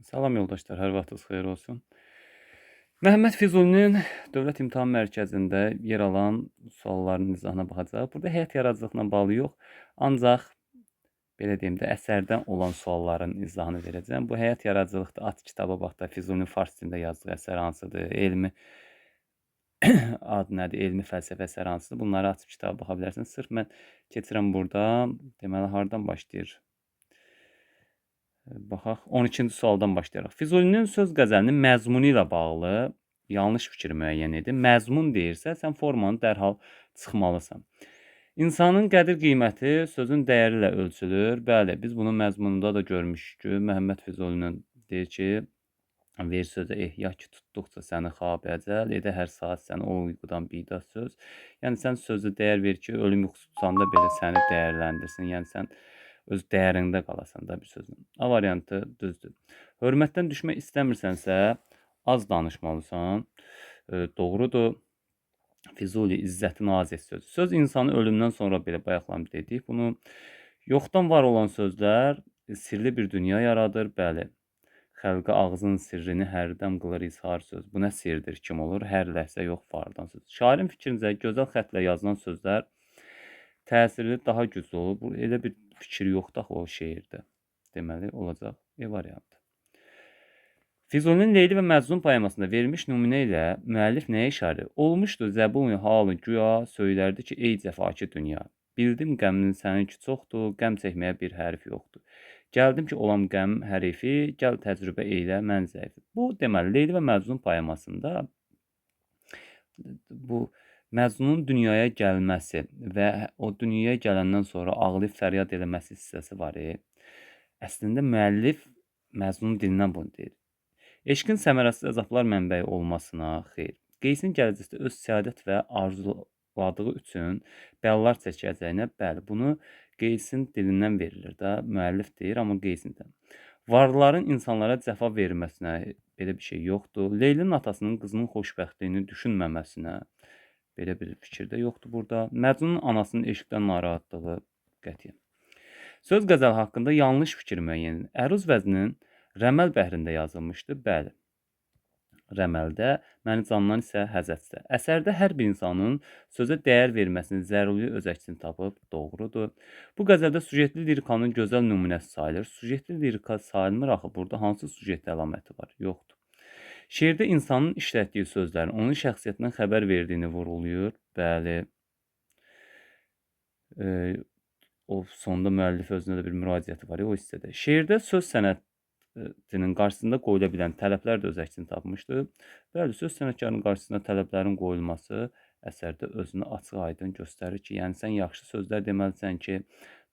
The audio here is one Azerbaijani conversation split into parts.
Salam yoldaşlar, hər vaxtınız xeyir olsun. Məhəmməd Füzulinin Dövlət İmtahan Mərkəzində yer alan sualların izahına baxacağıq. Burada həyat yaradıcılıqla bağlı yox, ancaq belə deyim də əsərdən olan sualların izahını verəcəm. Bu həyat yaradıcılıqda at kitaba bax da Füzulinin fars dilində yazdığı əsər hansıdır, elmi ad nədir, elmi fəlsəfə əsəri hansıdır? Bunları açıb kitaba baxa bilərsiniz. Sırf mən keçirəm burada. Deməli hardan başlayır? Baxaq, 12-ci sualdan başlayaraq. Füzulinin söz qəzəlinin məzmunu ilə bağlı yanlış fikir müəyyən edin. Məzmun deyirsə, sən formanı dərhal çıxmalısan. İnsanın qədir qiyməti sözün dəyəri ilə ölçülür. Bəli, biz bunun məzmununda da görmüşük ki, Məhəmməd Füzulinin deyir ki, ver sözə ehya ki, tutduqca səni xab əcəl, edə hər saat səni o uyqudan bidar söz. Yəni, sən sözə dəyər ver ki, ölüm yuxusu tutanda belə səni dəyərləndirsin. Yəni, sən öz dəyərində qalasan da bir sözün. A variantı düzdür. Hörmətdən düşmək istəmirsənsə, az danışmalısan. Doğrudur. Füzuli, İzzəti Nazir sözü. Söz insanı ölümdən sonra belə bayaqlam dedik bunu. Yoxdan var olan sözlər sirli bir dünya yaradır. Bəli. Xəlqə ağzın sirrini hərdəm qılır izhar söz. Bu nə sirdir, kim olur? Hər ləhzə yox vardan söz. Şairin fikrincə gözəl xətlə yazılan sözlər təsirli daha güclü olur. Bu elə bir fikir yoxdur axı o şeirdə. Deməli, olacaq E variantı. Füzulinin Leyli və Məcnun poemasında verilmiş nümunə ilə müəllif nəyə işarə edir? Olmuşdu zəbuni halı güya söylərdi ki, ey cəfakir dünya. Bildim qəmin sənin ki çoxdur, qəm çəkməyə bir hərif yoxdur. Gəldim ki, olam qəm hərifi, gəl təcrübə eylə mən zəifi. Bu, deməli, Leyli və Məcnun poemasında bu Məcnunun dünyaya gəlməsi və o dünyaya gələndən sonra ağlayıb fəryad eləməsi hissəsi var. Əslində müəllif Məcnunun dilindən bunu deyir. Eşqin səmərəsiz əzablar mənbəyi olmasına xeyr. Qeysin gələcəkdə öz səadət və arzuladığı üçün bəlalar çəkəcəyinə, bəli, bunu Qeysin dilindən verilir də, müəllif deyir, amma Qeysindən. Varlıların insanlara cəfa verməsinə belə bir şey yoxdur. Leylinin atasının qızının xoşbəxtliyini düşünməməsinə belə bir fikir də yoxdur burada. Məcnunun anasının eşqdən narahatlığı qətiyyən. Söz qəzəli haqqında yanlış fikir müəyyən edin. Əruz vəzninin rəməl bəhrində yazılmışdı. Bəli. Rəməldə, məni candan isə həzətdə. Əsərdə hər bir insanın sözə dəyər verməsinin zəruri öz əksini tapıb, doğrudur. Bu qəzəldə sujetli lirikanın gözəl nümunəsi sayılır. Sujetli lirika sayılmır axı, burada hansı sujetli əlaməti var? Yoxdur. Şeirdə insanın işlətdiyi sözlərin onun şəxsiyyətindən xəbər verdiyini vurğulayır. Bəli. O sonda müəllif özünə də bir müraciəti var ya, o hissədə. Şeirdə söz sənətinin qarşısında qoyula bilən tələblər də öz əksini tapmışdır. Bəli, söz sənətkarının qarşısına tələblərin qoyulması əsərdə özünü açıq-aydın göstərir ki, yəni sən yaxşı sözlər deməlisən ki,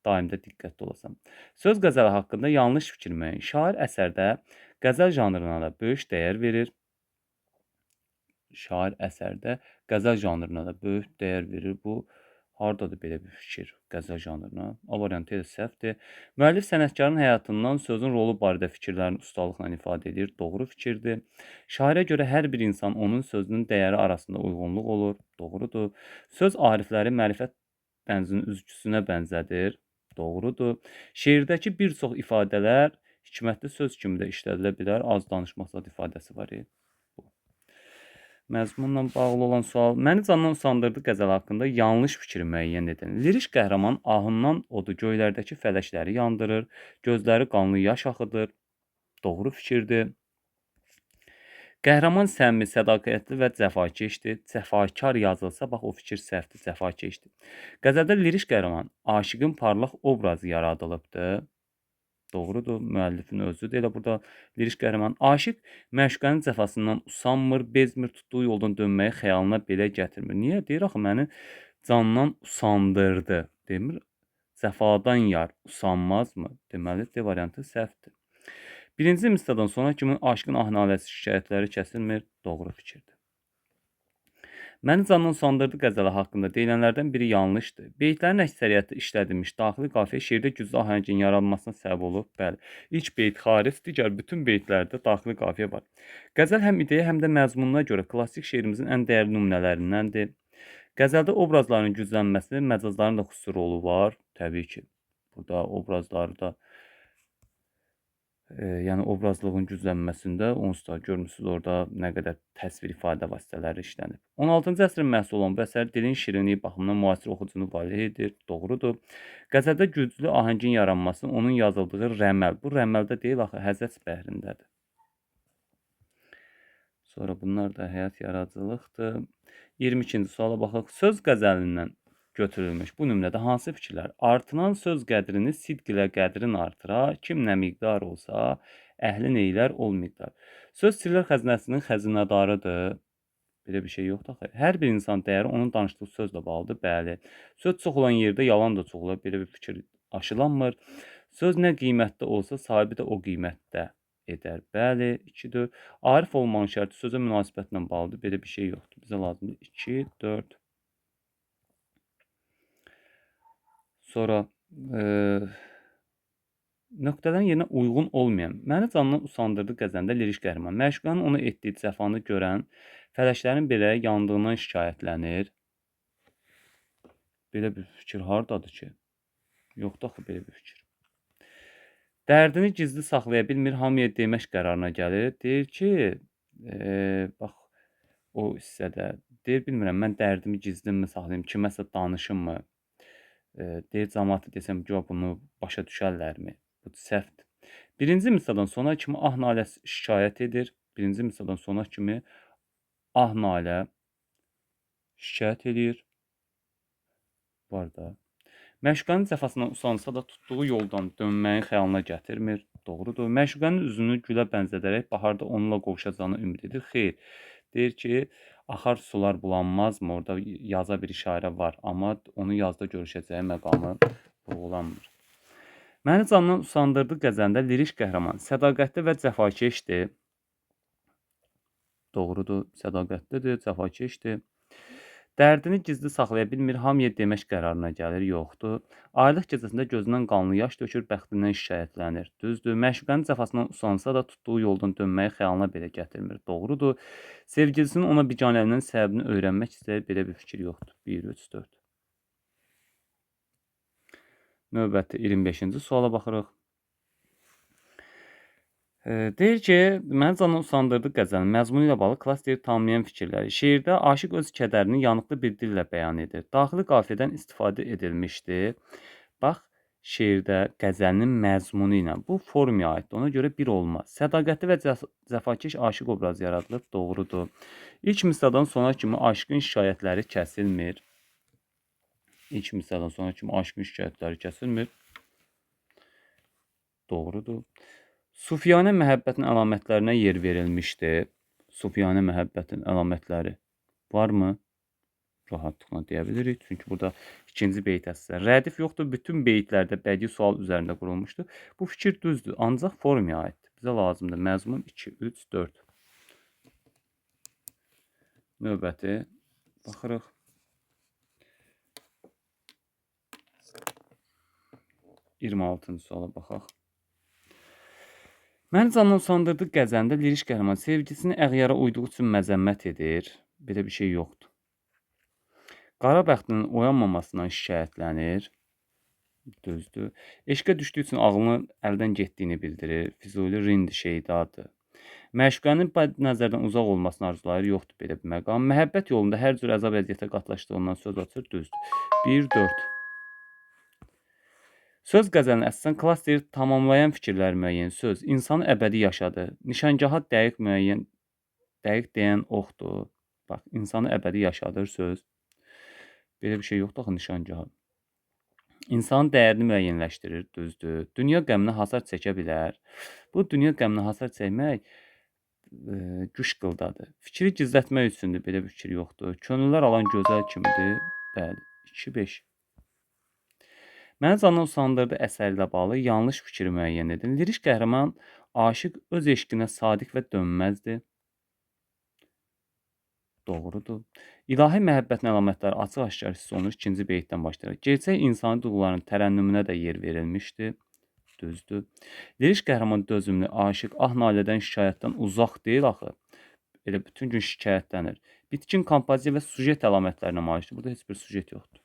daimdə diqqətli olasan. Söz qəzəli haqqında yanlış fikir müəyyən. Şair əsərdə qəzəl janrına da böyük dəyər verir. Şair əsərdə qəzəl janrına da böyük dəyər verir. Bu hardadır belə bir fikir qəzəl janrına? A variantı elə səhvdir. Müəllif sənətkarın həyatından sözün rolu barədə fikirlərini ustalıqla ifadə edir. Doğru fikirdir. Şairə görə hər bir insan onun sözünün dəyəri arasında uyğunluq olur. Doğrudur. Söz arifləri mərifət dənizinin üzgüsünə bənzədir. Doğrudur. Şeirdəki bir çox ifadələr hikmətli söz kimi də işlədilə bilər. Az danışmaq zad ifadəsi var. Bu. Məzmunla bağlı olan sual. Məni candan usandırdı qəzəl haqqında yanlış fikri müəyyən edin. Lirik qəhrəman ahından odu göylərdəki fələkləri yandırır, gözləri qanlı yaş axıdır. Doğru fikirdir. Qəhrəman səmimi, sədaqətli və cəfakeşdir. Cəfakar yazılsa, bax o fikir səhvdir, cəfakeşdir. Qəzəldə lirik qəhrəman aşiqin parlaq obrazı yaradılıbdır. Doğrudur, müəllifin özüdür. Elə burada lirik qəhrəman aşiq məşuqənin cəfasından usanmır, bezmir, tutduğu yoldan dönməyi xəyalına belə gətirmir. Niyə? Deyir axı məni candan usandırdı. Demir, cəfadan yar usanmazmı? Deməli, D variantı səhvdir. Birinci misradan sonra kimi aşkın ah-naləsi şikayətləri kəsilmir. Doğru fikirdir. Məni candan usandırdı qəzəli haqqında deyilənlərdən biri yanlışdır. Beytlərin əksəriyyəti işlədilmiş daxili qafiyə şeirdə güclü ahəngin yaranmasına səbəb olub. Bəli. İlk beyt xaric, digər bütün beytlərdə daxili qafiyə var. Qəzəl həm ideya, həm də məzmununa görə klassik şeirimizin ən dəyərli nümunələrindəndir. Qəzəldə obrazların güclənməsində məcazların da xüsusi rolu var. Təbii ki, burada obrazları da Yəni obrazlığın güclənməsində onsuz da görmüsünüz orada nə qədər təsvir ifadə vasitələri işlənib. 16-cı əsrin məhsulu olan bu əsər dilin şirinliyi baxımından müasir oxucunu valeh edir. Doğrudur. Qəzəldə güclü ahəngin yaranması onun yazıldığı rəməl. Bu rəməldə deyil axı, Həzəc bəhrindədir. Sonra bunlar da həyat yaradıcılıqdır. 22-ci suala baxaq. Söz qəzəlindən götürülmüş bu nümrədə hansı fikirlər? Artınan söz qədrini sidq ilə qədrin artıra, kim nə miqdar olsa, əhlin eylər ol miqdar. Söz sirlər xəzinəsinin xəzinədarıdır. Belə bir şey yoxdur axı. Hər bir insan dəyəri onun danışdığı sözlə bağlıdır. Bəli. Söz çox olan yerdə yalan da çox olar. Belə bir fikir aşılanmır. Söz nə qiymətdə olsa, sahibi də o qiymətdə edər. Bəli, 2, 4. Arif olmanın şərti sözə münasibətlə bağlıdır. Belə bir şey yoxdur. Bizə lazımdır 2, 4. Sonra nöqtələrin yerinə uyğun olmayan, məni candan usandırdı qəzəndə lirik qəhrəman. Məşuqənin ona etdiyi cəfanı görən fələklərin belə yandığından şikayətlənir. Belə bir fikir hardadır ki? Yoxdur axı belə bir fikir. Dərdini gizli saxlaya bilmir, hamıya demək qərarına gəlir. Deyir ki, bax o hissədə, deyir, bilmirəm, mən dərdimi gizlinmi saxlayım, kiməsə danışımmı? Deyir, cəmaatı desəm, güya bunu başa düşərlərmi? Bu səhvdir. Birinci misaldan sona kimi ah-nalə şikayət edir. Birinci misaldan sona kimi ah-nalə şikayət edir. Var da. Məşuqənin cəfasından usansa da tutduğu yoldan dönməyi xəyalına gətirmir. Doğrudur. Məşuqənin üzünü gülə bənzədərək baharda onunla qovuşacağını ümid edir. Xeyr. Deyir ki, axar sular bulanmazmı? Orada yaza bir işarə var, amma onu yazda görüşəcəyi məqamı vurğulanmır. Məni candan usandırdı qəzəlində lirik qəhrəman sədaqətli və cəfakeşdir. Doğrudur, sədaqətlidir, cəfakeşdir. Dərdini gizli saxlaya bilmir, hamıya demək qərarına gəlir, yoxdur. Aylıq gecəsində gözündən qanlı yaş tökür, bəxtindən şikayətlənir. Düzdür. Məşuqənin cəfasından usansa da tutduğu yoldan dönməyi xəyalına belə gətirmir. Doğrudur. Sevgilisinin ona biganəliyinin səbəbini öyrənmək istəyir, belə bir fikir yoxdur. 1, 3, 4. Növbəti 25-ci suala baxırıq. Deyir ki, məni candan usandırdı qəzəlin məzmunu ilə bağlı klaster tamamlayan fikirləri. Şeirdə aşiq öz kədərini yanıqlı bir dillə bəyan edir. Daxili qafiyədən istifadə edilmişdi. Bax, şeirdə qəzəlinin məzmunu ilə bu formaya aiddir. Ona görə bir olmaz. Sədaqətli və cəfakeş aşiq obrazı yaradılıb. Doğrudur. İlk misradan sona kimi aşiqin şikayətləri kəsilmir. İlk misradan sona kimi aşiqin şikayətləri kəsilmir. Doğrudur. Sufiyanə məhəbbətin əlamətlərinə yer verilmişdi. Sufiyanə məhəbbətin əlamətləri varmı? Rahatlıqla deyə bilirik. Çünki burada ikinci beyt əsasən rədif yoxdur. Bütün beytlərdə bədii sual üzərində qurulmuşdur. Bu fikir düzdür, ancaq formaya aiddir. Bizə lazımdır məzmun 2, 3, 4. Növbəti baxırıq. 26-cı suala baxaq. Məni candan usandırdı qəzəlində lirik qəhrəman sevgisini əğyara uyduğu üçün məzəmmət edir. Belə bir şey yoxdur. Qara bəxtinin oyanmamasından şikayətlənir. Düzdür. Eşqə düşdüyü üçün ağlının əldən getdiyini bildirir. Füzuli rindi şeydadır. Məşuqənin bəd nəzərdən uzaq olmasını arzulayır. Yoxdur belə bir məqam. Məhəbbət yolunda hər cür əzab əziyyətə qatlaşdığından söz açır. Düzdür. 1, 4. Söz qəzəlinin əsasən klasteri tamamlayan fikirlər müəyyən söz insanı əbədi yaşadır. Nişangaha dəqiq müəyyən, dəqiq deyən oxdur. Bax, insanı əbədi yaşadır söz. Belə bir şey yoxdur axı nişangaha. İnsanın dəyərini müəyyənləşdirir, düzdür. Dünya qəminə hasar çəkə bilər. Bu dünya qəminə hasar çəkmək güc qıldadır. Fikri gizlətmək üçündür, belə bir fikir yoxdur. Könüllər alan gözəl kimidir. Bəli, 2, 5. Məni candan usandırdı əsəri ilə bağlı yanlış fikri müəyyən edin. Lirik qəhrəman aşiq öz eşqinə sadiq və dönməzdir. Doğrudur. İlahi məhəbbətin əlamətləri açıq-aşkar hiss olunur. İkinci beytdən başlayaraq. Gerçək insani duyğuların tərənnümünə də yer verilmişdi. Düzdür. Lirik qəhrəman dözümlü, aşiq, ah-nalədən, şikayətdən uzaq deyil axı. Elə bütün gün şikayətlənir. Bitkin kompozisiya və sujet əlamətlərinə malikdir. Burada heç bir sujet yoxdur.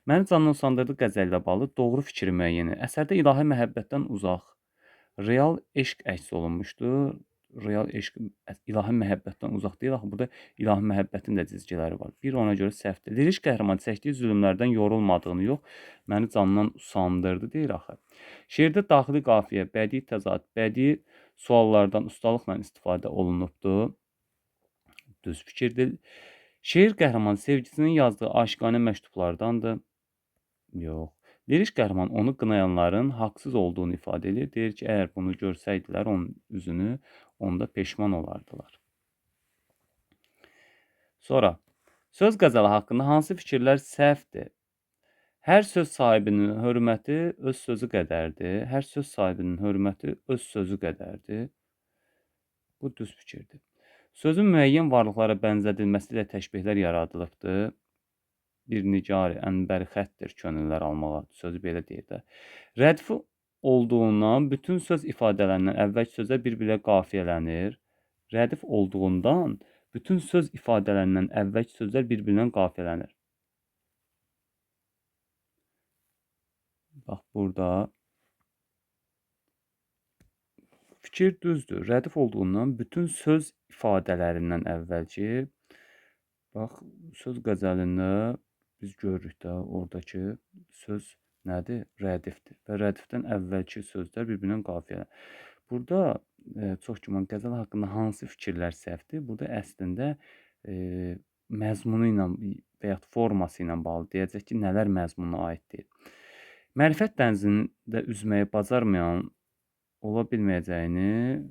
Məni candan usandırdı qəzəli ilə bağlı doğru fikri müəyyən edin. Əsərdə ilahi məhəbbətdən uzaq, Real eşq əks olunmuşdur. Real eşq ilahi məhəbbətdən uzaq deyil. Axı burada ilahi məhəbbətin də cizgiləri var. Bir ona görə səhvdir. Lirik qəhrəman çəkdiyi zülmlərdən yorulmadığını yox, məni candan usandırdı deyir axı. Şeirdə daxili qafiyə, bədii təzad, bədii suallardan ustalıqla istifadə olunubdur. Düz fikirdir. Şeir qəhrəman sevgisinin yazdığı aşiqanə məktublardandır. Yox. Lirik qəhrəman onu qınayanların haqsız olduğunu ifadə edir. Deyir ki, əgər bunu görsəydilər onun üzünü, onda peşman olardılar. Sonra, söz qəzəli haqqında hansı fikirlər səhvdir? Hər söz sahibinin hörməti öz sözü qədərdir. Hər söz sahibinin hörməti öz sözü qədərdir. Bu düz fikirdir. Sözün müəyyən varlıqlara bənzədilməsi ilə təşbihlər yaradılıbdır. Bir nigarı ənbəri xəttir könüllər almağa. Sözü belə deyir də. Rədifi olduğundan bütün söz ifadələrindən əvvəlki sözlər bir-birə qafiyələnir. Rədif olduğundan bütün söz ifadələrindən əvvəlki sözlər bir-birindən qafiyələnir. Bax, burada fikir düzdür. Rədif olduğundan bütün söz ifadələrindən əvvəlki, bax, söz qəzəlində biz görürük də oradakı söz nədir? Rədifdir. Və rədifdən əvvəlki sözlər bir-birindən qafiyələnir. Burada çox güman qəzəl haqqında hansı fikirlər səhvdir? Burada əslində məzmunu ilə və yaxud forması ilə bağlı deyəcək ki, nələr məzmununa aid deyil. Mərifət dənizində üzməyi bacarmayan ola bilməyəcəyini,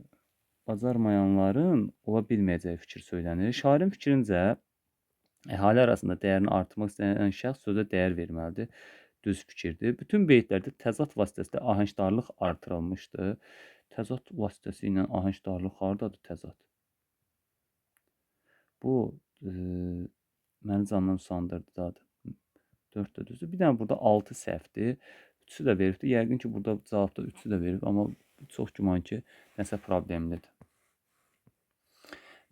bacarmayanların ola bilməyəcəyi fikir söylənir. Şairin fikrincə, əhali arasında dəyərini artırmaq istəyən şəxs sözə dəyər verməlidir. Düz fikirdir. Bütün beytlərdə təzad vasitəsilə ahəngdarlıq artırılmışdır. Təzad vasitəsi ilə ahəngdarlıq hardadır təzad? Bu, məni candan usandırdı dadır. 4 də düzdür. Bir dənə burada 6 səhvdir. Üçü də veribdir. Yəqin ki, burada cavabda üçü də verib, amma çox güman ki, nəsə problemlidir.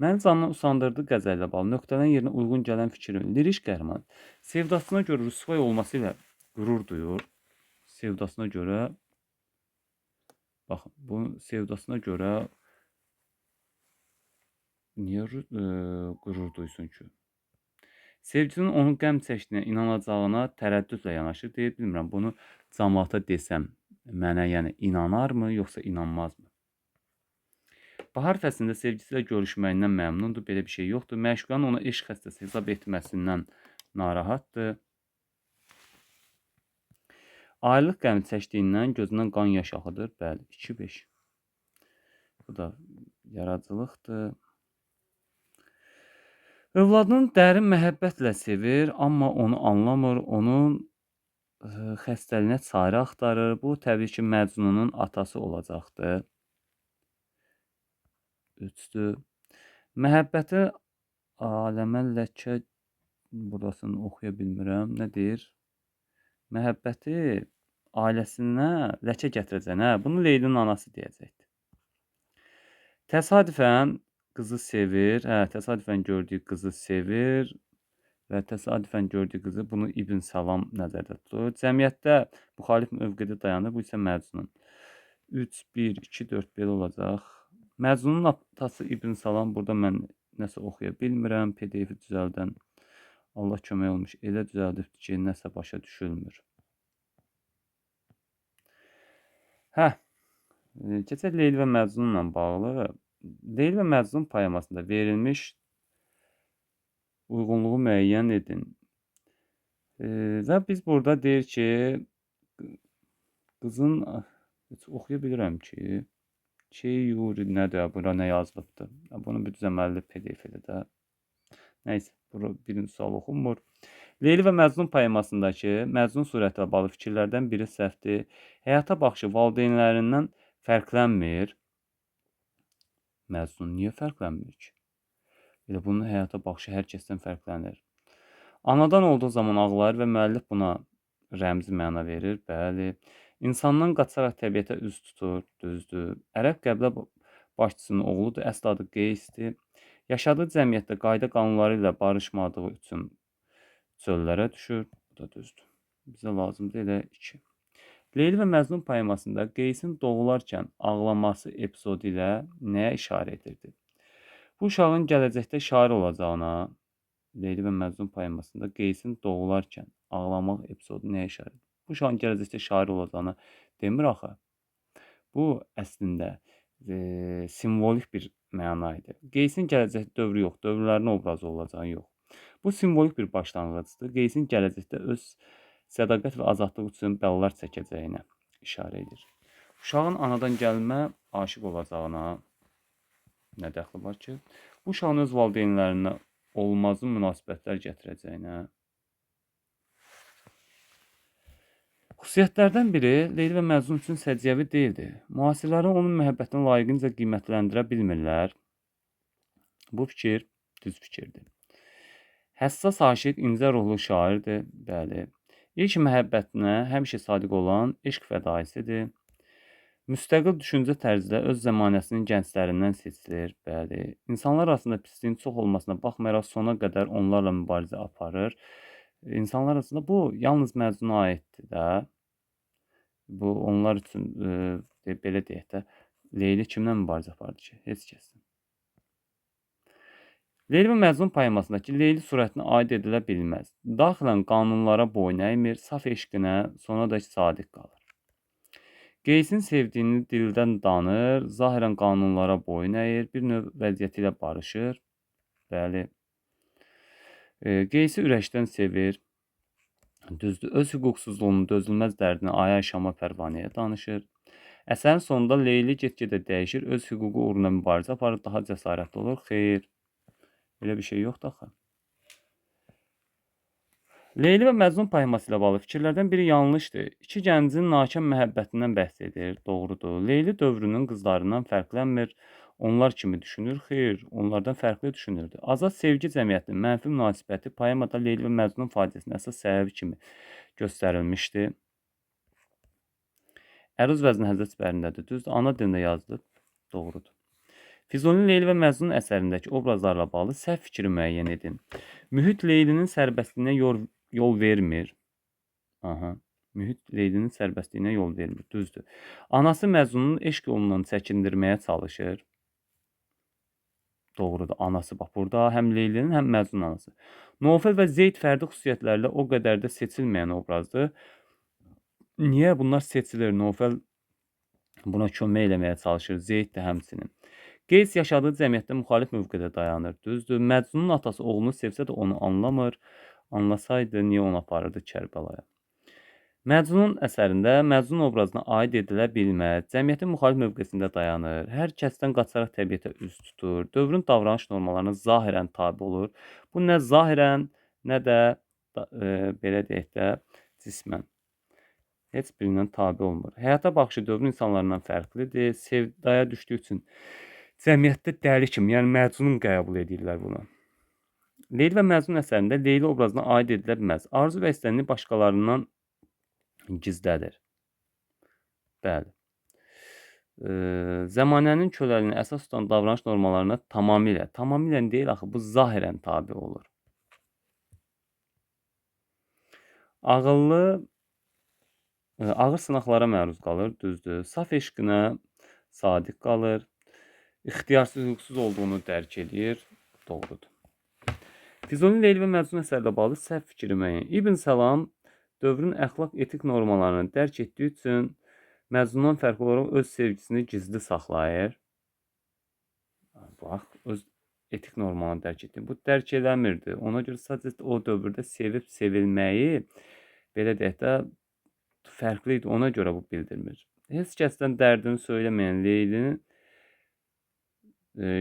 Məni candan usandırdı qəzəllə bağlı. Nöqtələrin yerinə uyğun gələn fikrin. Lirik qəhrəman sevdasına görə rüsvay olması ilə qürur duyur. Sevdasına görə, baxın, bu sevdasına görə niyə qürur duysun ki? Sevgisinin onun qəm çəkdiyinə inanacağına tərəddüdlə yanaşır. Deyir, bilmirəm, bunu camaata desəm, mənə yəni inanarmı, yoxsa inanmazmı? Bahar fəslində sevgisi ilə görüşməyindən məmnundur, belə bir şey yoxdur. Məşuqanın ona eşq xəstəsi hesab etməsindən narahatdır. Aylıq qəmi çəkdiyindən gözündən qan yaş axıdır. Bəli, 2-5. Bu da yaradıcılıqdır. Övladını dərin məhəbbətlə sevir, amma onu anlamır, onun xəstəliyinə çarə axtarır. Bu, təbii ki, Məcnunun atası olacaqdır. 3-dür. Məhəbbəti aləmə ləkə, burasını oxuya bilmirəm. Nə deyir? Məhəbbəti ailəsinə ləkə gətirəcək. Hə, bunu Leylinin anası deyəcəkdir. Təsadüfən qızı sevir. Hə, təsadüfən gördüyü qızı sevir və təsadüfən gördüyü qızı bunu İbn Salam nəzərdə tutur. Cəmiyyətdə müxalif mövqedə dayanır. Bu isə Məcnun. 3, 1, 2, 4 belə olacaq. Məcnunun atası İbn Salam, burada mən nəsə oxuya bilmirəm. PDF-i düzəldən Allah kömək olmuş. Elə düzəldibdir ki, nəsə başa düşülmür. Hə, keçək Leyli və Məcnunla bağlı. Leyli və Məcnun poemasında verilmiş uyğunluğu müəyyən edin. Və biz burada deyir ki, qızın, oxuya bilirəm ki, Yuri nədir, bura nə yazılıbdır? Bunu bir düzəməlli PDF-də də. Nəysə, bura birinci sual oxunmur. Leyli və Məcnun poemasındakı Məcnun surəti ilə bağlı fikirlərdən biri səhvdir. Həyata baxışı valideynlərindən fərqlənmir. Məcnun niyə fərqlənmir ki? Elə bunun həyata baxışı hər kəsdən fərqlənir. Anadan olduğu zaman ağlayır və müəllif buna rəmzi məna verir. Bəli. İnsandan qaçaraq təbiətə üz tutur, düzdür. Ərəb qəbilə başçısının oğludur, əsl adı Qeysdir. Yaşadığı cəmiyyətdə qayda qanunları ilə barışmadığı üçün çöllərə düşür. Bu da düzdür. Bizə lazımdır elə 2. Leyli və Məcnun poemasında Qeysin doğularkən ağlaması epizodu ilə nəyə işarə edirdi? Bu uşağın gələcəkdə şair olacağına, Leyli və Məcnun poemasında Qeysin doğularkən ağlamaq epizodu nəyə işarə edir? Bu uşağın gələcəkdə şair olacağına demir axı. Bu əslində simvolik bir məna idi. Qeysin gələcək dövrü yox, dövrlərin obrazı olacağı yox. Bu simvolik bir başlanğıcdır. Qeysin gələcəkdə öz sədaqət və azadlıq üçün bəlalar çəkəcəyinə işarə edir. Uşağın anadan gəlmə aşiq olacağına nə dəxli var ki? Bu uşağın öz valideynlərinə olmazın münasibətlər gətirəcəyinə. Xüsusiyyətlərdən biri Leyli və Məcnun üçün səciyyəvi deyildi. Müasirlərin onun məhəbbətini layiqincə qiymətləndirə bilmirlər. Bu fikir düz fikirdir. Həssas aşiq, incə ruhlu şairdir. Bəli. İlk məhəbbətinə həmişə sadiq olan eşq fədaisidir. Müstəqil düşüncə tərzi ilə öz zəmanəsinin gənclərindən seçilir. Bəli. İnsanlar arasında pisliyin çox olmasına baxmayaraq sona qədər onlarla mübarizə aparır. İnsanlar arasında bu yalnız Məcnuna aiddir də. Bu onlar üçün belə deyək də, Leyli kimlə mübarizə apardı ki? Heç kəslə. Leyli və Məcnun poemasındakı Leyli surətinə aid edilə bilməz. Daxilən qanunlara boyun əymir, saf eşqinə sonadək sadiq qalır. Qeysin sevdiyini dildən danır, zahirən qanunlara boyun əyir, bir növ vəziyyəti ilə barışır. Bəli. Qeysi ürəkdən sevir. Düzdür, öz hüquqsuzluğunun dözülməz dərdini Aya Şama Pərvanəyə danışır. Əsərin sonunda Leyli get-gedə dəyişir, öz hüququ uğruna mübarizə aparır, daha cəsarətli olur. Xeyr, elə bir şey yoxdur axı. Leyli və Məcnun poeması ilə bağlı fikirlərdən biri yanlışdır. İki gəncin nakam məhəbbətindən bəhs edir, doğrudur. Leyli dövrünün qızlarından fərqlənmir, onlar kimi düşünür, xeyr, onlardan fərqli düşünürdü. Azad sevgi cəmiyyətinin mənfi münasibəti poemada Leyli və Məcnun faciəsinin əsas səbəbi kimi göstərilmişdi. Əruz vəzni Həzrət bərindədir, düzdür, ana dilində yazılıb, doğrudur. Füzulinin Leyli və Məcnun əsərindəki obrazlarla bağlı səhv fikri müəyyən edin. Mühit Leylinin sərbəstliyinə yol vermir. Aha. Mühit Leylinin sərbəstliyinə yol vermir. Düzdür. Anası Məcnunun eşq yolundan çəkindirməyə çalışır. Doğrudur. Anası bax burada həm Leylinin, həm Məcnunun anası. Nofel və Zeyd fərdi xüsusiyyətlərlə o qədər də seçilməyən obrazdır. Niyə bunlar seçilir? Nofel buna kömək eləməyə çalışır. Zeyd də həmçinin. Qeys yaşadığı cəmiyyətdə müxalif mövqedə dayanır. Düzdür. Məcnunun atası oğlunu sevsə də onu anlamır. Anlasaydı niyə onu aparırdı Kərbəlaya? Məcnun əsərində Məcnun obrazına aid edilə bilməz. Cəmiyyətin müxalif mövqesində dayanır. Hər kəsdən qaçaraq təbiətə üz tutur. Dövrün davranış normalarına zahirən tabe olur. Bu nə zahirən, nə də belə deyək də cismən. Heç birindən tabe olmur. Həyata baxışı dövrün insanlarından fərqlidir. Sevdaya düşdüyü üçün cəmiyyətdə dəli kimi, yəni Məcnun qəbul edirlər bunu. Leyli və Məcnun əsərində Leyli obrazına aid edilə bilməz. Arzu və istənini başqalarından gizlədir. Bəli. Zəmanənin köləliyini əsas tutan davranış normalarına tamamilə, tamamilə deyil axı, bu zahirən tabe olur. Ağıllı, ağır sınaqlara məruz qalır, düzdür. Saf eşqinə sadiq qalır. İxtiyarsız, hüquqsuz olduğunu dərk eləyir, doğrudur. Füzulinin Leyli və Məcnun əsərlə bağlı səhv fikri müəyyən. İbn Salam dövrün əxlaq etik normalarını dərk etdiyi üçün Məcnundan fərqli olaraq öz sevgisini gizli saxlayır. Bax, öz etik normalarını dərk etdi. Bu dərk eləmirdi. Ona görə sadəcə o dövrdə sevib sevilməyi belə deyək də fərqli idi. Ona görə bu bildirmir. Heç kəsdən dərdini söyləməyən Leylinin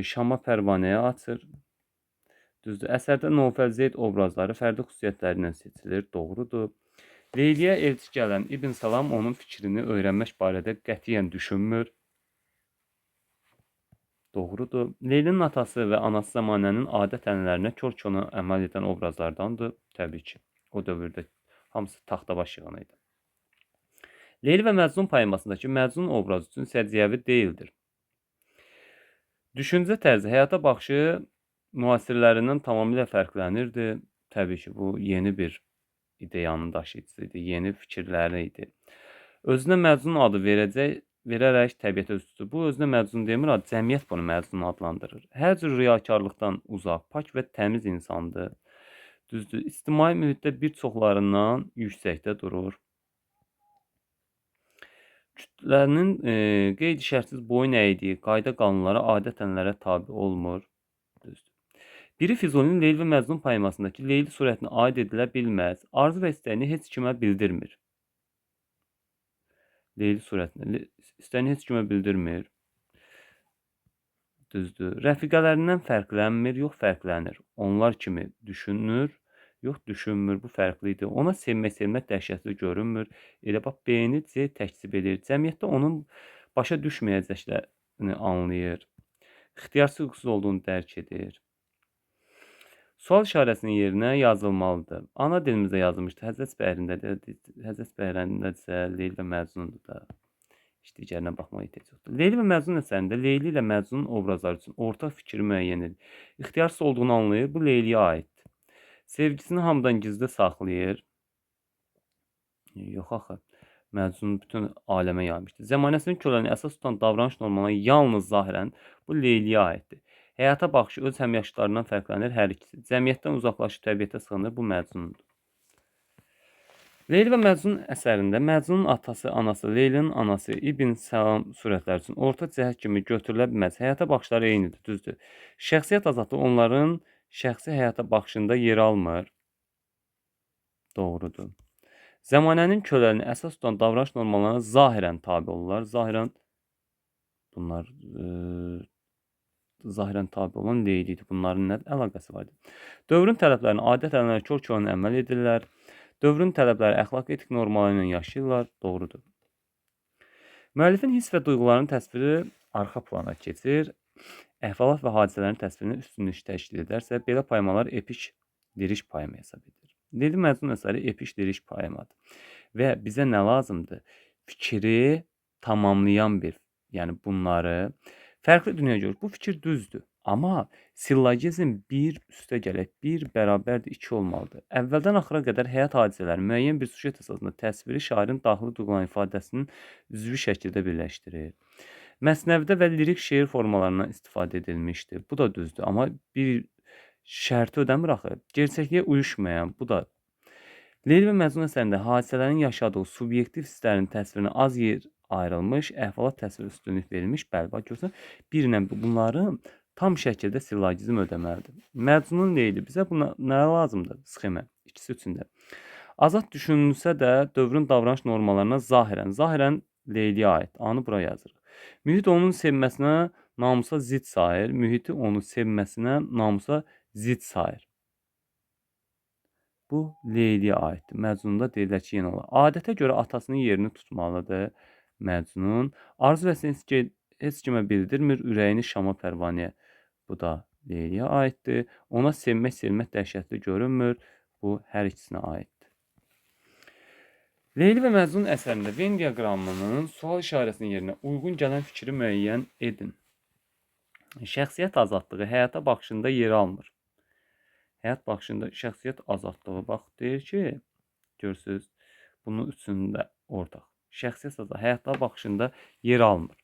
Şama Pərvanəyə açır. Düzdür. Əsərdə Nofel Zeyd obrazları fərdi xüsusiyyətləri ilə seçilir. Doğrudur. Leyliyə elçi gələn İbn Salam onun fikrini öyrənmək barədə qətiyyən düşünmür. Doğrudur. Leylinin atası və anası zəmanənin adət-ənənələrinə kor-kona əməl edən obrazlardandır. Təbii ki, o dövrdə hamısı taxtabaş yığını idi. Leyli və Məcnun poemasındakı Məcnun obrazı üçün səciyyəvi deyildir. Düşüncə tərzi, həyata baxışı müasirlərindən tamamilə fərqlənirdi. Təbii ki, bu yeni bir ideyanın daşıyıcısı idi, yeni fikirləri idi. Özünə Məcnun adı verərək təbiətə üz tutur. Bu özünə Məcnun demir, cəmiyyət bunu Məcnun adlandırır. Hər cür riyakarlıqdan uzaq, pak və təmiz insandır. Düzdür. İctimai mühitdə bir çoxlarından yüksəkdə durur. Kütlənin qeydi şərtsiz boyun əydiyi qayda qanunlara, adət-ənənələrə tabi olmur. Düzdür. Biri Füzulinin Leyli və Məcnun poemasındakı Leyli surətinə aid edilə bilməz. Arzu və istəyini heç kimə bildirmir. Leyli surətinə istəyini heç kimə bildirmir. Düzdür. Rəfiqələrindən fərqlənmir, yox fərqlənir. Onlar kimi düşünür, yox düşünmür. Bu fərqli idi. Ona sevmək dəhşətli görünmür. Elə bax B-ni C təkzib edir. Cəmiyyətdə onun başa düşməyəcəklərini anlayır. İxtiyarsız hüquqsuz olduğunu dərk edir. Sual işarəsinin yerinə yazılmalıdır. Ana dilimizdə yazılmışdı. Həzrət Bəhrindədir. Həzrət Bəhrindədirsə Leyli və Məcnundur da. Heç digərinə baxmağa ehtiyac yoxdur. Leyli və Məcnun əsərində Leyli ilə Məcnunun obrazları üçün ortaq fikri müəyyən edir. İxtiyarsız olduğunu anlayır. Bu Leyliyə aiddir. Sevgisini hamıdan gizli saxlayır. Yox axı. Məcnun bütün aləmə yaymışdı. Zəmanəsinin köləni əsas tutan davranış normalarına yalnız zahirən bu Leyliyə aiddir. Həyata baxışı öz həmyaşıdlarından fərqlənir hər ikisi. Cəmiyyətdən uzaqlaşıb təbiətə sığınır. Bu Məcnundur. Leyli və Məcnun əsərində Məcnunun atası, anası, Leylinin anası İbn Səlam surətləri üçün orta cəhət kimi götürülə bilməz. Həyata baxışları eynidir, düzdür. Şəxsiyyət azadlığı onların şəxsi həyata baxışında yer almır. Doğrudur. Zəmanənin köləni əsas tutan davranış normalarına zahirən tabi olurlar. Zahirən bunlar zahirən tabi olan Leyli idi. Bunların nə əlaqəsi var idi? Dövrün tələblərini adət-ənənələrə kör-körünə əməl edirlər. Dövrün tələbləri əxlaqi etik normalları ilə yaşayırlar. Doğrudur. Müəllifin hiss və duyğularının təsviri arxa plana keçir. Əhvalat və hadisələrin təsvirini üstünlük təşkil edərsə, belə poemalar epik lirik poema hesab edilir. Leyli Məcnun əsəri epik lirik poemadır. Və bizə nə lazımdır? Fikri tamamlayan bir, yəni bunları fərqli dünya görür. Bu fikir düzdür. Amma sillogizm 1 üstə gələk 1 bərabərdir 2 olmalıdır. Əvvəldən axıra qədər həyat hadisələri müəyyən bir süjet əsasında təsviri şairin daxili duyğuların ifadəsinin üzvü şəkildə birləşdirir. Məsnəvidə və lirik şeir formalarından istifadə edilmişdir. Bu da düzdür, amma bir şərti ödəmir axı. Gerçəkliyə uyuşmayan, bu da. Leyli və Məcnun əsərində hadisələrin yaşadığı subyektiv hisslərin təsvirinə az yer ayrılmış, əhvalat təsviri üstünlük verilmiş. Bəli, bax görürsən, bir ilə bunların tam şəkildə sillogizm ödəməlidir. Məcnun Leyli bizə buna nə lazımdır? Sxema. İkisi üçün də. Azad düşünülsə də dövrün davranış normalarına zahirən Leyliyə aid. Anı bura yazırıq. Mühit onun sevməsinə namusa zid sayır. Mühiti onu sevməsinə namusa zid sayır. Bu Leyliyə aiddir. Məcnunda deyirlər ki, yenə olar. Adətə görə atasının yerini tutmalıdır Məcnun. Arzu və heç kimə bildirmir, ürəyini Şama pərvanəyə. Bu da Leyliyə aiddir. Ona sevmək dəhşətli görünmür. Bu hər ikisinə aiddir. Leyli və Məcnun əsərində Venn diaqramının sual işarəsinin yerinə uyğun gələn fikri müəyyən edin. Şəxsiyyət azadlığı həyata baxışında yer almır. Həyat baxışında şəxsiyyət azadlığı bax deyir ki, görürsünüz, bunun üçündə ortaq. Şəxsiyyət azadlığı həyata baxışında yer almır.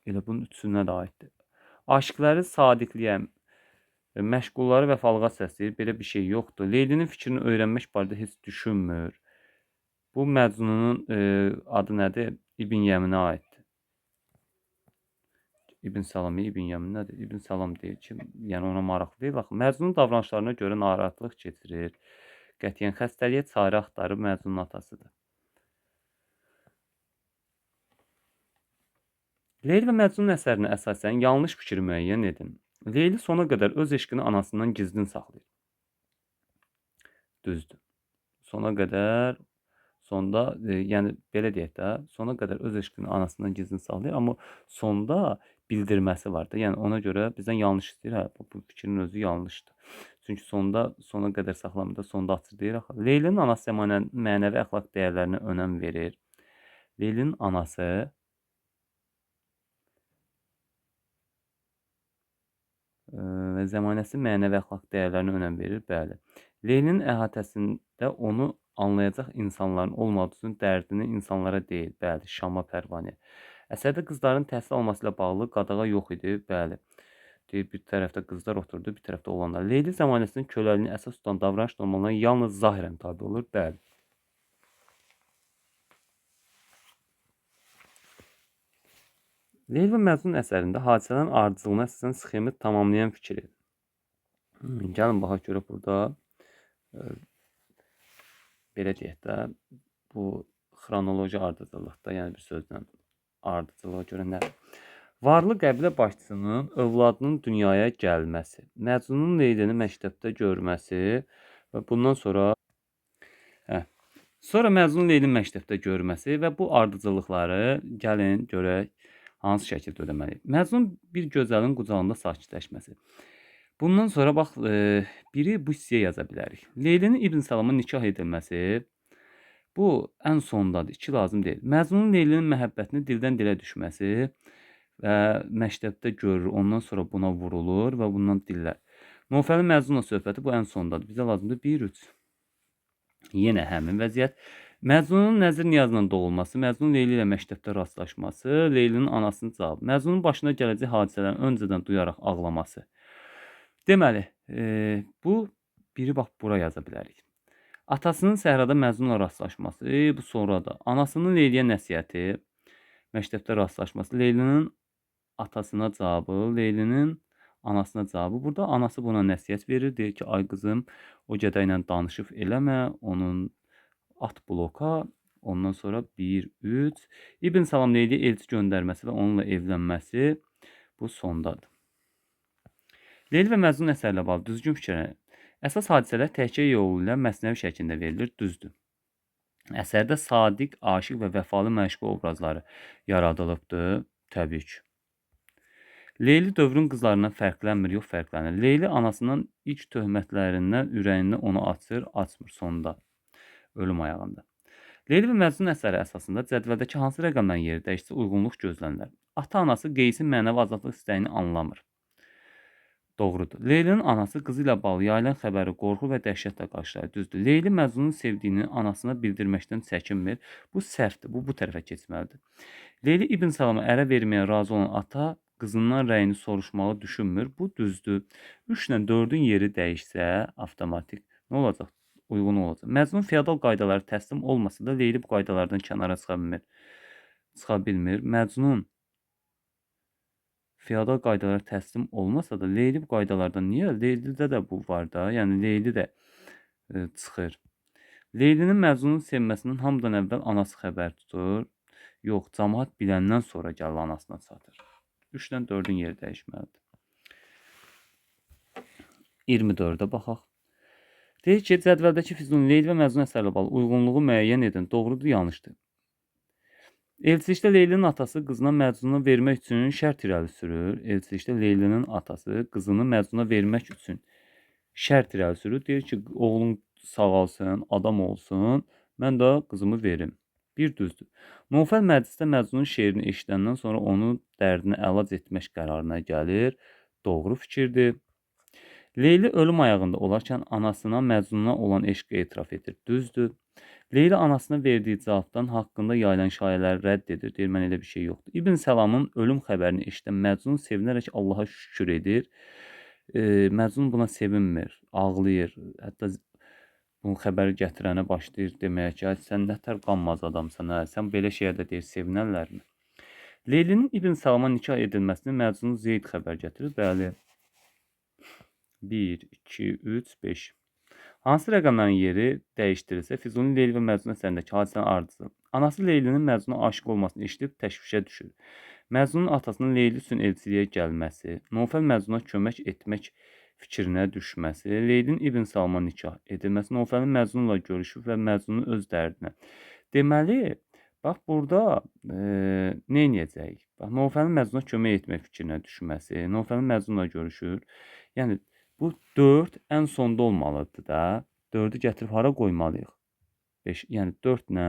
Elə bunun üçünə də aiddir. Aşiqləri sadiqliyə, məşğulları vəfalığa səsləyir. Belə bir şey yoxdur. Leylinin fikrini öyrənmək barədə heç düşünmür. Bu Məcnunun adı nədir? İbn Yəminə aiddir. İbn Salam, İbn Yəmin nədir? İbn Salam deyir ki, yəni ona maraqlı deyil. Baxın, Məcnunun davranışlarına görə narahatlıq keçirir. Qətiyyən xəstəliyə çarə axtarıb Məcnunun atasıdır. Leyli və Məcnun əsərinə əsasən yanlış fikri müəyyən edin. Leyli sona qədər öz eşqini anasından gizlin saxlayır. Düzdür. Sona qədər, sonda, yəni belə deyək də, sona qədər öz eşqini anasından gizlin saxlayır, amma sonda bildirməsi var da. Yəni ona görə bizdən yanlış istəyir. Hə, bu fikrin özü yanlışdır. Çünki sonda sona qədər saxlamır da, sonda açır deyir axı. Leylinin anası mənəvi əxlaq dəyərlərinə önəm verir. Leylinin anası zəmanəsi mənəvi əxlaq dəyərlərinə önəm verir, bəli. Leylinin əhatəsində onu Anlayacaq insanların olmadığı üçün dərdini insanlara deyil. Bəli, Şama Pərvanə. Əsərdə qızların təhsil alması ilə bağlı qadağa yox idi. Bəli. Deyir, bir tərəfdə qızlar oturdu, bir tərəfdə oğlanlar. Leyli zəmanəsinin köləliyini əsas tutan davranış normalarına yalnız zahirən tabe olur. Bəli. Leyli və Məcnun əsərində hadisələrin ardıcıllığına əsasən sxemi tamamlayan fikri. Gəlin baxaq görək burada belə deyək də, bu xronoloji ardıcıllıqda, yəni bir sözlə ardıcıllığa görə nədir? Varlı qəbilə başçısının övladının dünyaya gəlməsi, Məcnunun Leylini məktəbdə görməsi və bundan sonra sonra Məcnunun Leylini məktəbdə görməsi və bu ardıcıllıqları gəlin görək hansı şəkildə ödəməliyik. Məcnun bir gözəlin qucağında sakitləşməsi. Bundan sonra bax, biri bu hissəyə yaza bilərik. Leylinin İbn Salama nikah edilməsi, bu ən sondadır, 2 lazım deyil. Məcnunun Leylinin məhəbbətini dildən dilə düşməsi və məktəbdə görür, ondan sonra buna vurulur və bundan dillər. Novfəlin Məcnunla söhbəti bu ən sondadır. Bizə lazımdır 1, 3. Yenə həmin vəziyyət. Məcnunun Nəzir Niyazla doğulması, Məcnunun Leyli ilə məktəbdə rastlaşması, Leylinin anasının cavabı, Məcnunun başına gələcək hadisələrini öncədən duyaraq ağlaması. Deməli, bu biri bax bura yaza bilərik. Atasının səhrada Məcnunla rastlaşması, bu sonradır. Anasının Leyliyə nəsihəti, məktəbdə rastlaşması, Leylinin atasına cavabı, Leylinin anasına cavabı. Burada anası buna nəsihət verir, deyir ki, ay qızım, o gədə ilə danışıb eləmə, onun at bloka, ondan sonra 1, 3. İbn Salam Leyliyə elçi göndərməsi və onunla evlənməsi bu sondadır. Leyli və Məcnun əsərlə bağlı düzgün fikirlər. Əsas hadisələr təkəyə yolu ilə məsnəvi şəklində verilir, düzdür. Əsərdə sadiq, aşiq və vəfalı məşuq obrazları yaradılıbdır, təbii ki. Leyli dövrün qızlarından fərqlənmir, yox fərqlənir. Leyli anasından ilk töhmətlərindən ürəyində onu açır, açmır sonda, ölüm ayağında. Leyli və Məcnun əsəri əsasında cədvəldəki hansı rəqəmlərin yeri dəyişsə uyğunluq gözlənilir. Ata-anası Qeysin mənəvi azadlıq istəyini anlamır. Doğrudur. Leylinin anası qızı ilə bağlı yayılan xəbəri qorxu və dəhşətlə qarşılayır. Düzdür. Leyli Məcnunun sevdiyini anasına bildirməkdən çəkinmir. Bu səhvdir. Bu tərəfə keçməlidir. Leyli İbn Salama ərə verməyə razı olan ata qızından rəyini soruşmağı düşünmür. Bu düzdür. 3 ilə 4-ün yeri dəyişsə avtomatik nə olacaq? Uyğun olacaq. Məcnun feodal qaydaları təslim olmasa da Leyli bu qaydalardan kənara çıxa bilmir. Məcnun feodal qaydalara təslim olmasa da Leyli bu qaydalardan niyə? Leylidə də bu var da. Yəni Leyli də çıxır. Leylinin Məcnunun sevməsindən hamıdan əvvəl anası xəbər tutur. Yox, camaat biləndən sonra gəlir anasına çatır. 3 ilə 4-ün yeri dəyişməlidir. 24-ə baxaq. Deyir ki, cədvəldəki Füzulinin Leyli və Məcnun əsərlə bağlı uyğunluğu müəyyən edin. Doğrudur, yanlışdır. Elçilikdə Leylinin atası qızına Məcnunu vermək üçün şərt irəli sürür. Elçilikdə Leylinin atası qızını Məcnuna vermək üçün şərt irəli sürür. Deyir ki, oğlun sağalsın, adam olsun, mən də qızımı verim. Bir düzdür. Novfəl məclisdə Məcnunun şeirini eşidəndən sonra onun dərdini əlac etmək qərarına gəlir. Doğru fikirdir. Leyli ölüm ayağında olarkən anasına Məcnuna olan eşqi etiraf edir. Düzdür. Leyli anasına verdiyi cavabdan haqqında yayılan şayələri rədd edir. Deyir, mən elə bir şey yoxdur. İbn Səlamın ölüm xəbərini eşidən Məcnun sevinərək Allaha şükür edir. Məcnun buna sevinmir, ağlayır. Hətta bunu xəbəri gətirənə başlayır deməyə ki, sən nə tər qanmaz adamsan, hə? Sən belə şeyə də deyir, sevinərlərmi? Leylinin İbn Salama nikah edilməsini Məcnun Zeyd xəbər gətirir. Bəli. 1, 2, 3, 5. Hansı rəqəmlərin yeri dəyişdirilsə, Füzulinin Leyli və Məcnun əsərindəki hadisənin ardıcılı. Anası Leylinin Məcnuna aşiq olmasını eşidib təşvişə düşür. Məcnunun atasının Leyli üçün elçiliyə gəlməsi, Novfəl Məcnuna kömək etmək fikrinə düşməsi, Leylinin İbn Salama nikah edilməsi, Novfəlin Məcnunla görüşü və Məcnunun öz dərdinə. Deməli, bax burada nə edəcəyik? Bax, Novfəlin Məcnuna kömək etmək fikrinə düşməsi, Novfəlin Məcnunla görüşür. Yəni, bu 4 ən sonda olmalıdır da. 4-ü gətirib hara qoymalıyıq? 5, yəni 4 ilə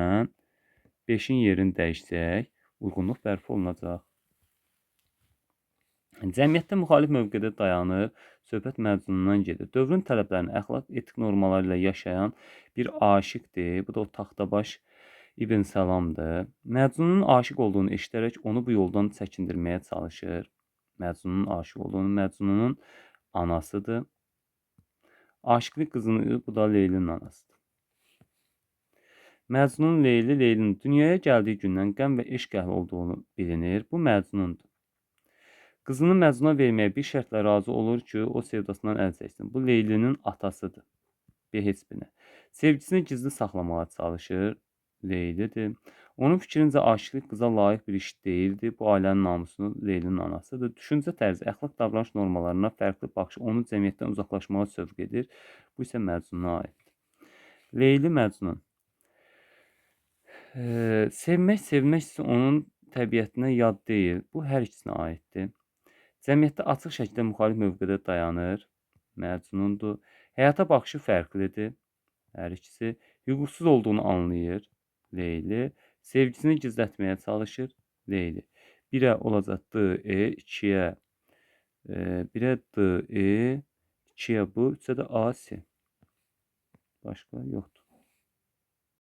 5-in yerini dəyişsək, uyğunluq bərpa olunacaq. Cəmiyyətdə müxalif mövqedə dayanır, söhbət Məcnundan gedir. Dövrün tələblərini əxlaq, etik normaları ilə yaşayan bir aşiqdir. Bu da o taxtabaş İbn Salamdır. Məcnunun aşiq olduğunu eşidərək onu bu yoldan çəkindirməyə çalışır. Məcnunun aşiq olduğunu, Məcnunun anasıdır. Aşiqlik qızını, bu da Leylinin anasıdır. Məcnun Leyli, Leylinin dünyaya gəldiyi gündən qəm və eşq əhli olduğunu bilinir. Bu Məcnundur. Qızını Məcnuna verməyə bir şərtlə razı olur ki, o sevdasından əl çəksin. Bu Leylinin atasıdır. Bir heç birinə. Sevgisini gizli saxlamağa çalışır. Leylidir. Onun fikrincə aşiqlik qıza layiq bir iş deyildi. Bu ailənin namusunu Leylinin anasıdır. Düşüncə tərzi, əxlaq davranış normalarına fərqli baxışı onu cəmiyyətdən uzaqlaşmağa sövq edir. Bu isə Məcnuna aiddir. Leyli Məcnun. Sevmək, sevmək isə onun təbiətinə yad deyil. Bu hər ikisinə aiddir. Cəmiyyətdə açıq şəkildə müxalif mövqedə dayanır. Məcnundur. Həyata baxışı fərqlidir. Hər ikisi hüquqsuz olduğunu anlayır. Leyli. Sevgisini gizlətməyə çalışır. Leyli. 1-ə olacaq D, E, 2-yə 1-ə D, E, 2-yə B, 3-ə də A, C. Başqa yoxdur.